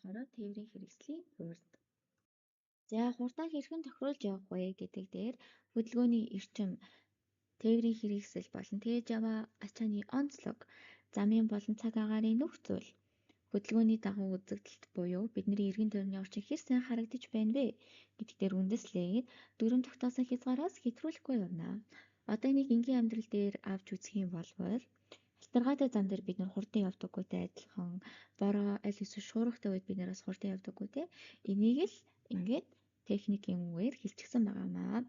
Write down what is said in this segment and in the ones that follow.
болохоор тээврийн хэрэгслийн хурд. За хурдаа хэрхэн тохируулж явах вэ гэдэг дээр хөдөлгөөний эрчим, тээврийн хэрэгсэл болон тээж яваа ачааны онцлог, замын болон цаг агаарын нөхцөл, хөдөлгөөний дагуу үзэгдэлт буюу бидний эргэн тойрны орчин хэр сайн харагдаж байна вэ гэдэг дээр үндэслээд дүрэм тогтоосон хязгаараас хэтрүүлэхгүй явна. Одоо энийг энгийн амьдрал дээр авч үзэх юм бол халтаргаатай зам дээр бид нар хурдан явдаггүйтэй адилхан, бороо аль эсвэл шуургатай үед бид нараас хурдан явдаггүй те. Энийг л ингээд техникийн үгээр хэлчихсэн байгаамаа.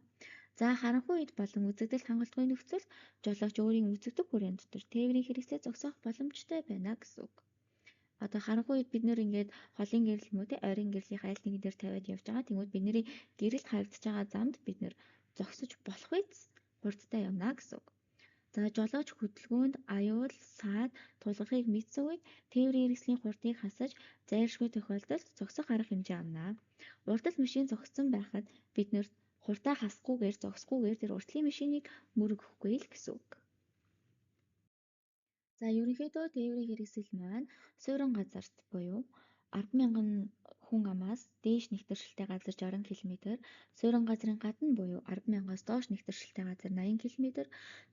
За харанхуй үед болон үзэгдэл хангалтгүй нөхцөлд жолооч өөрийн үзэгдэх хүрээнд дотор тээврийн хэрэгслээ зогсоох боломжтой байна гэсэн үг. Одоо харанхуй үед бид нэр ингээд холын гэрэл мүү те, ойрын гэрлийнх аль нэгэн дээр тавиад явж байгаа. Тэнгүүд бидний гэрэлд харагдаж байгаа замд бид нэр зогсож болох үз хурдтай явна гэсэн үг. За жолооч хөдөлгөөнд аюул, саад тулгархыг мэдсэн үед тээврийн хэрэгслийн хурдыг хасаж зайлшгүй тохиолдолд зогсох арга хэмжээ авна. Урдтал машин зогссон байхад бид нэр хурдаа хасахгүйгээр зогсохгүйгээр тэр урдлын машиныг мөргөхгүй л гэсэн үг. За ерөнхийдөө тээврийн хэрэгсэл маань суурин газарт буюу 10,000 хүн амаас дээш нэгтэршилтэй газар 60 км, суурин газрын гадна буюу 10,000-аас доош нэгтэршилтэй газар 80 км,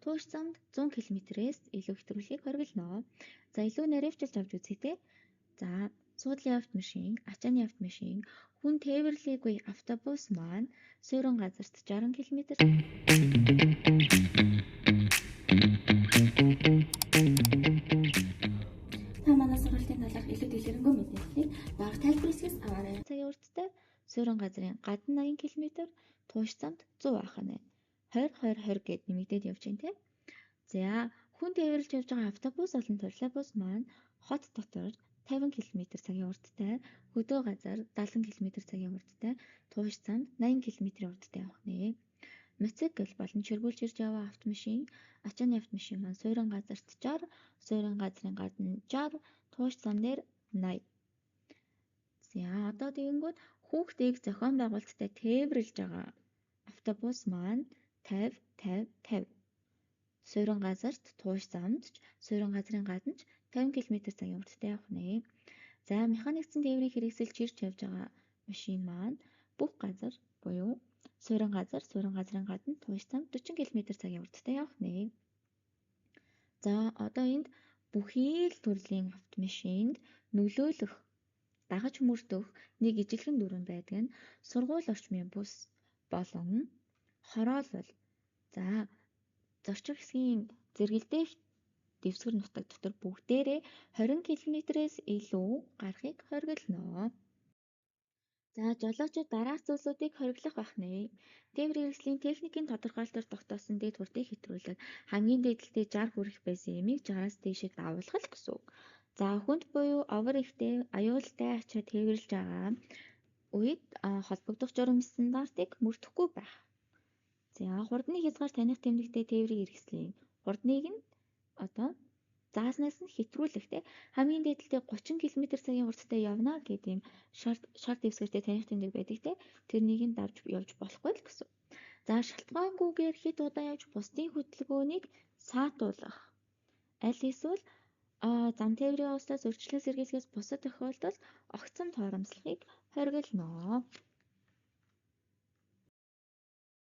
тууштай замд 100 км-ээс илүү хэтрүүлэхийг хориглоно. За илүү наривчилж авч үзье те. За суудлын автомашин, ачааны автомашин, хүн тээвэрлээгүй автобус маань суурин газарт 60 км. Та манай сургуулийн талаарх илүү дэлгэрэнгүй мэдээллийг доорх тайлбар хэсгээс аваарай. Цагийн урттай суурин газрын гадна 80 км, тууштай замд 100 байх нь. 20 20 20 гэд нэмэгдээд явж байна те. За хүн тээвэрлж явж байгаа автобус болон троллейбус маань хот дотор 50 км цагийн урттай, хөдөө газар 70 км цагийн урттай, тууштай замд 80 км-ийн урттай явах нэ. Мотоцикл болон чиргүүлж ирж яваа автомашин, ачааны автомашин маань суурин газарт 60, суурин газрын гадна 60, тууштай зам дээр 80. За одоо тэгэнгүүт хүүхдийг зохион байгуулалттай тээвэрлж байгаа автобус маань 50 50 50. Суурин газарт, тууштай замд ч, суурин газрын гадна ч 50 км цагийн урттай явах нэ. За механикцэн тээврийн хэрэгсэл чирч явж байгаа машин маань бүх газар буюу суурин газар, суурин газрын гадна тууштай замд 40 км цагийн урттай явах нэ. За одоо энд бүхий л төрлийн автомашинд нөлөөлөх, дагаж мөрдөх нэг ижилхэн дүрэм байдаг нь сургууль орчмын бүс болон хороолол. За зорчих хэсгийн зэрэгэлдэх дэвсгэр нутаг дотор бүгдээрээ 20 км-ээс илүү гарахыг хориглоно. За жолоочид дараах зүйлсүүдийг хориглох байх нэ. Тээврийн хэрэгслийн техникийн тодорхойлолтоор тогтоосон дээд хурдыг хэтрүүлэх, хамгийн дээдэлтэй 60 хүрэх байсан ямиг 60-аас дээшээ давуулах л гэсэн үг. За хүнд буюу овор ихтэй аюултай ачаа тээвэрлж байгаа үед холбогдох журам стандартыг мөрдөхгүй байх. За хурдны хязгаар таних тэмдэгтэй тээврийн хэрэгслийн хурдныг нь одоо зааснаас нь хэтрүүлэх те, хамгийн дээдэлтэй 30 км цагийн хурдтай явна гэдэг юм шар дэвсгэртэй таних тэмдэг байдаг те, тэрнийг нь давж явж болохгүй л гэсэн. За шалтгаангүйгээр хэд удаа явж бусдын хөдөлгөөнийг саатуулах, аль эсвэл зам тээврийн ослоос өрчлөөс сэргийлэхээс бусад тохиолдолд огцом торомслохыг хориглоно.